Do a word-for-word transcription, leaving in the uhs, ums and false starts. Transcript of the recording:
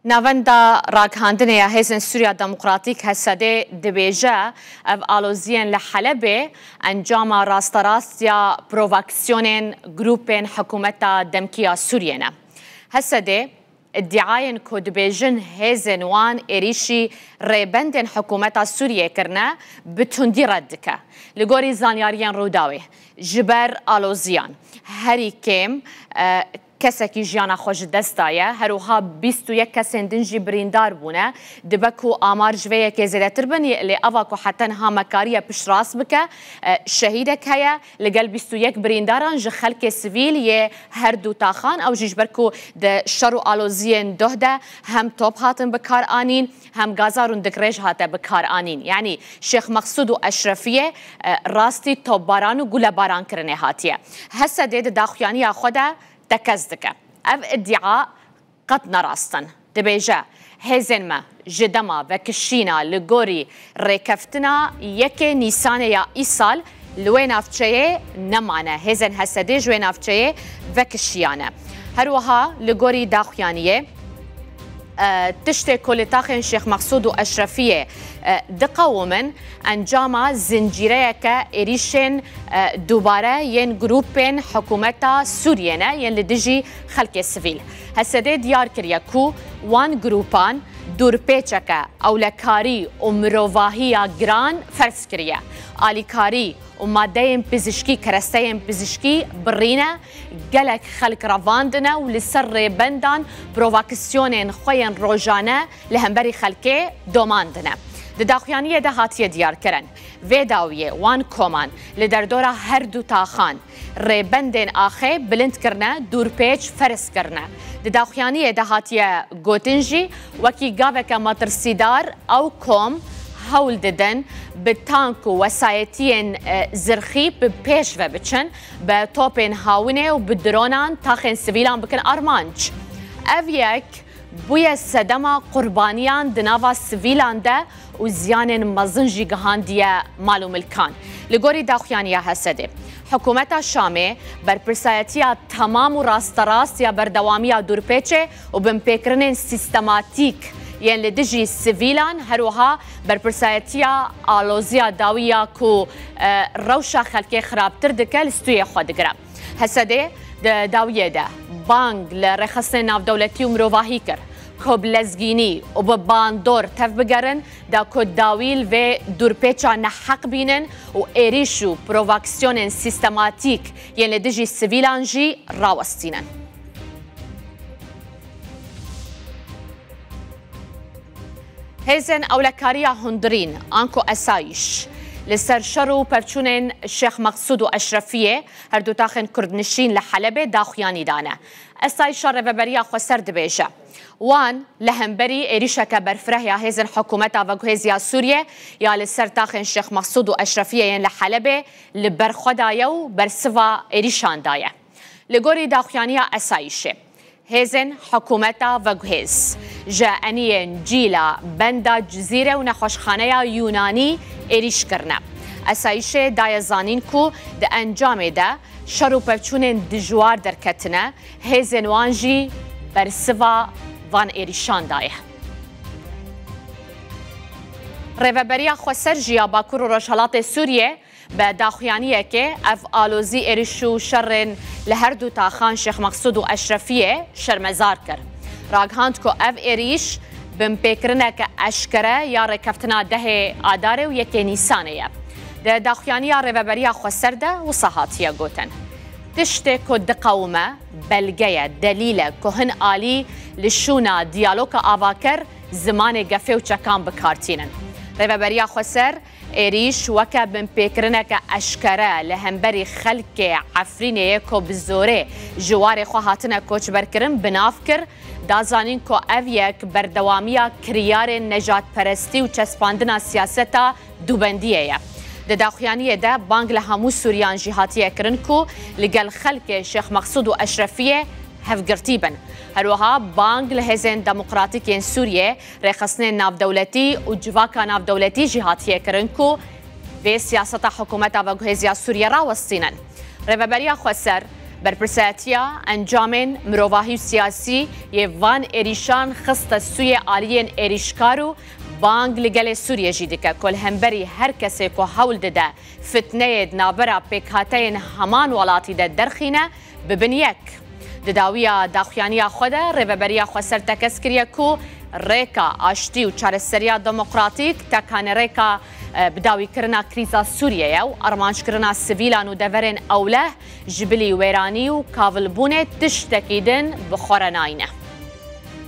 Navenda Ragihandinê ya Hêzên Sûriya Demokratîk, H S D, dibêje, ev aloziyên li Helebê encama rasterast ya provokasyonên grûpên hikûmeta demkî ya Sûriyê ne. H S D îdiayên ku dibêjin hêzên wan êrîşî rêbendên hikûmeta Sûriyê kirine, bi tundî red dike. Li gorî zanyariyên Rûdawê, ji ber aloziyan herî kêm, e, kesekî jiyana xwe ji dest daye. Her wiha bîst û yek kesên din jî birîndar bûne. Dibe ku amar ji vê yekê zêdetir bin, lê ava ku heta niha me kariye piştrast bike, e, şehîdek heye. Li gel bîst û yek birîndaran ji xelkê sivîl yê her du taxan, ew jî ji ber ku di şer û aloziyên doh de hem top hatin bikaranîn, hem gaza rûndikrêj hate bikaranîn. Yanî Şêx Meqsûd û Eşrefiyê, e, rastî topbaran û gulebaran kirinê hatiye. H S D di daxuyaniya xwe de tekez dike. Ev îdia qet ne rast in. Dibêje, hêzên me ji dema vekişîna li gorî rêkeftina yekê Nîsanê ya îsal li wê navçeyê nemane. Hêzên H S D ji wê navçeyê vekişiyane. Her wiha li gorî daxuyaniyê, e, tiştê ku li taxên Şêx Meqsûd û Eşrefiyê, e, diqewimin, encama zincîreyeke êrîşên, e, dubare yên grûpên hikûmeta Sûriyê ne, yên li dijî xelkê sivîl. H S D diyar kiriye ku wan grûpan dûrpêçeke ewlekarî û mirovahiya giran ferz kiriye. Alîkarî û madeyên pizişkî, keresteyên pizişkî birîne, gelek xelk revandine û li ser rêbendan provokasyonên xwe yên rojane li hemberî xelkê domandine. Di daxuyaniyê de hatiye diyarkirin, vê dawiyê wan koman li derdora her du taxan rêbendên axê bilind kirine, dûrpêç ferz kirine. Di daxuyaniyê de hatiye gotin jî, wekî gaveke metirsîdar ew kom hewl didin bi tank û wesayetiyên, e, zirxî bi pêş ve biçin, bi topên hawinê û bi dronan taxên sivîlan bikin armanc. Ev yek bûye sedema qurbaniyan di nava sivîlan de û ziyanên mezin jî gihandiye mal û milkan. Li gorî daxuyaniya H S D, hikûmeta Şamê berpirsayetiya temam û rasterast ya berdewamiya dûrpêçê û binpêkirinên sîstematîk yên li dijî sivîlan, her wiha berpirsayetiya aloziya dawî ya ku, e, rewşa xelkê xirabtir dike, li stûyê xwe digire. H S D di dawiyê de bang li rêxistinên navdewletî û mirovahî kir ku bi lezgînî û bi bandor tev bigerin, da ku dawî li vê dûrpêça neheq bînin û êrîş û provokasyonên sîstematîk yên li dijî sivîlan jî rawestînin. Hêzên ewlekariya hundirîn, anku esayîş, li ser şer û pevçûnên Şêx Meqsûd û Eşrefiyê, her du taxên kurdnişîn li Helebê, daxuyanî dane. Esayîşa Rêveberiya Xweser dibêje, wan li hemberî êrîşeke berfireh ya hêzên hikûmeta veguhêz ya Sûriyê ya li ser taxên Şêx Meqsûd û Eşrefiyê yên li Helebê li ber xwe daye û bersiva êrîşan daye. Li gorî daxuyaniya esayîşê, hêzên hikûmeta veguhêz ji eniyên Cîla, Benda Cizîre û nexweşxaneya Yûnanî êrîş kirine. Esayîşê daye zanîn ku di encamê de şer û pevçûnên dijwar derketine, hêzên wan jî bersiva van êrîşan daye. Rêveberiya Xweser jî ya Bakur û Rojhelatê Sûriyê bi daxuyaniyekê ev alozî êrîş û şerên li her du taxan Şêx Meqsûd û Eşrefiyê şermezar kir. Ragihand ku ev êrîş binpêkirineke eşkere ya rêkeftina dehê Adarê û yekê Nîsanê ye. Di daxuyaniya Rêveberiya Xweser de wisa hatiye gotin, tiştê ku diqewime belge ye, delîl e ku hin alî li şûna diyaloga avaker zimanê gefê û çekan bi kar tînin. Rêveberiya Xweser êrîş weke binpêkirineke eşkere li hemberî xelkê Efrînê yê ku bi zorê ji warê xwe hatine koçberkirin bi nav kir, da zanîn ku ev yek berdewamiya kiryarên nejadperestî û çespandina siyaseta dubendiyê ye. Di daxuyaniyê de bang li hemû Sûriyan jî hatiye kirin ku li gel xelkê Şêx Meqsûd û Eşrefiyê hevgirtî bin. Her wiha bang li hêzên demokratîk yên Sûriyê, rêxistinên navdewletî û civaka navdewletî jî hatiye kirin ku vê siyaseta hikûmeta veguhêz ya Sûriyê rawestînin. Rêveberiya Xweser Berpirsiyatiya encamên mirovahî û siyasî yê van êrîşan xiste sûyê aliyên êrîşkar û bang li gelê Sûriyê jî dike ku li hemberî her kesê ku hewl dide fitneyê di navbera pêkhateyên heman welatî de derxîne, bibin yek. Di dawiya daxuyaniya xwe de Rêveberiya Xweser tekez kiriye ku rêka aştî û çareseriya demokratîk tekane rêka, e, bidawîkirina krîza Sûriyê ye û armanckirina sivîlan û deverên ewleh ji bilî wêranî û kavilbûnê tiştekî din bi xwe re nayne.